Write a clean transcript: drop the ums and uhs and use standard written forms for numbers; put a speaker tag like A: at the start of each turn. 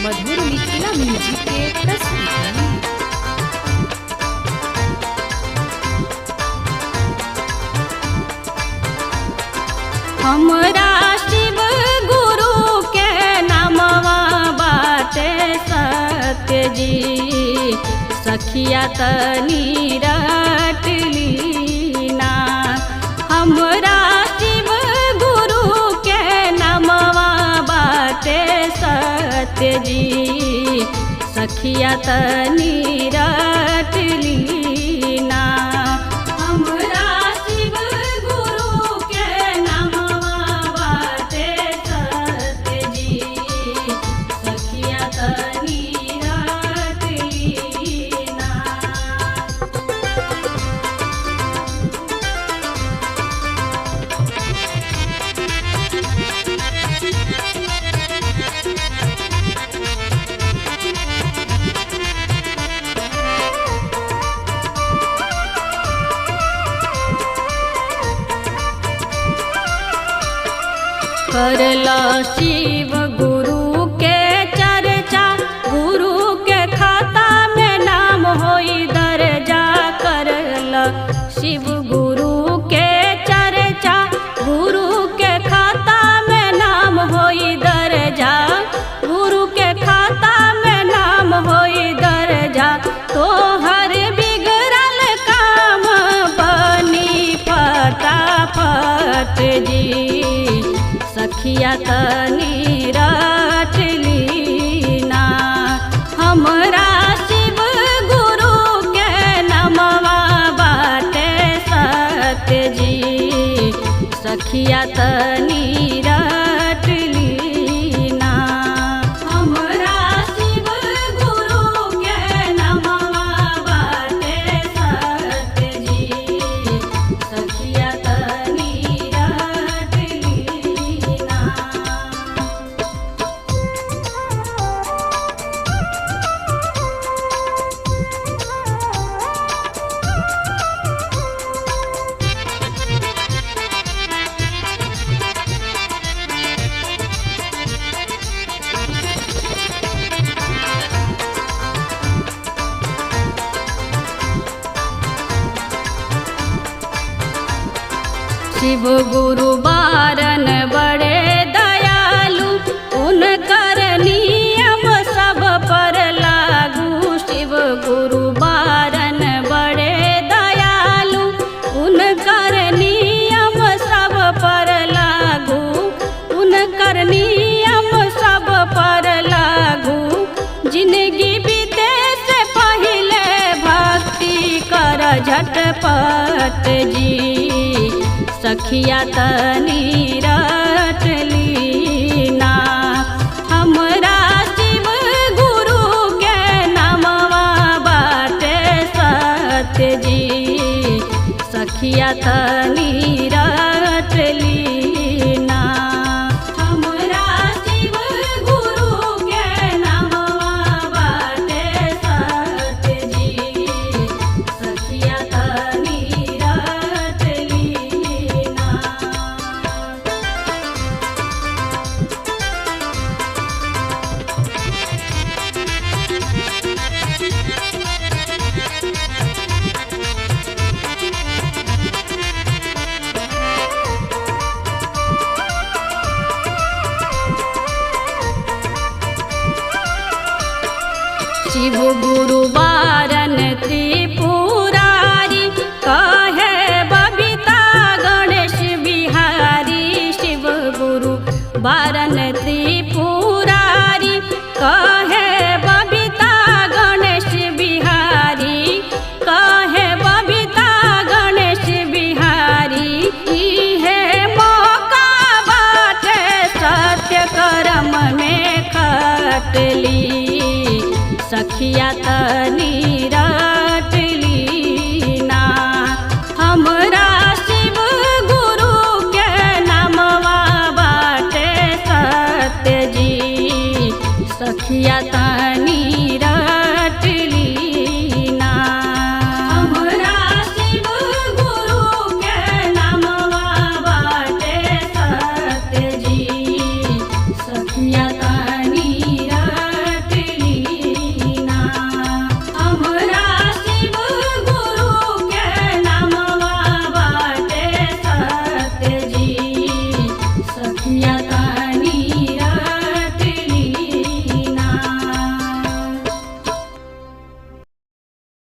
A: मधुर मिथिला म्यूजिक के प्रस्तुति।
B: हमरा शिव गुरु के नामवा बाटे सत्य जी, सखिया तनी रटलीना। हमरा शिव गुरु के नामवा बाटे सत्य जी, सखिया तनी रटलीना। हमरा शिव गुरु के नामवा बाटे सत्य जी, सखिया तनी रटलीना। करला शिव गुरु के चर्चा, गुरु के खाता में नाम होई दर्जा। करला शिव गुरु के चर्चा, गुरु के खाता में नाम होई दर्जा। गुरु के खाता में नाम होई दर्जा, तोहर बिगड़ल काम बनी फटाफट जी, सखिया तनी रटलीना। हमरा शिव गुरु के नमवा बाटे सत्य जी, सखिया तनी रटलीना। हमरा शिव गुरु के नमवा बाटे सत्य जी, सखिया तनी रटलीना। शिव गुरु बारन बड़े दयालु, उनकर नियम सब पर लागू। शिव गुरु बारन बड़े दयालु, उनकर नियम सब पर लागू। उनकर नियम सब पर लागू। जिंदगी बीते से पहले भक्ति कर झटपट जी, सखिया तनी रटलीना। हमरा शिव गुरु के नामवा बाटे सत्य जी, सखिया तनी रटलीना। हमरा शिव गुरु के नामवा बाटे सत्य जी, सखिया तनी रटलीना। शिव गुरु बारन त्रिपुरारी, कहे बबीता गणेश बिहारी। शिव गुरु बारन त्रिपुरारी, कहे बबीता गणेश बिहारी। कहे बबीता गणेश बिहारी, इहे मौका बाटे सत्य कर्म में खटली, सखिया तनी रटलीना। हमरा शिव गुरु के नामवा बाटे सत्य जी, सखिया तनी।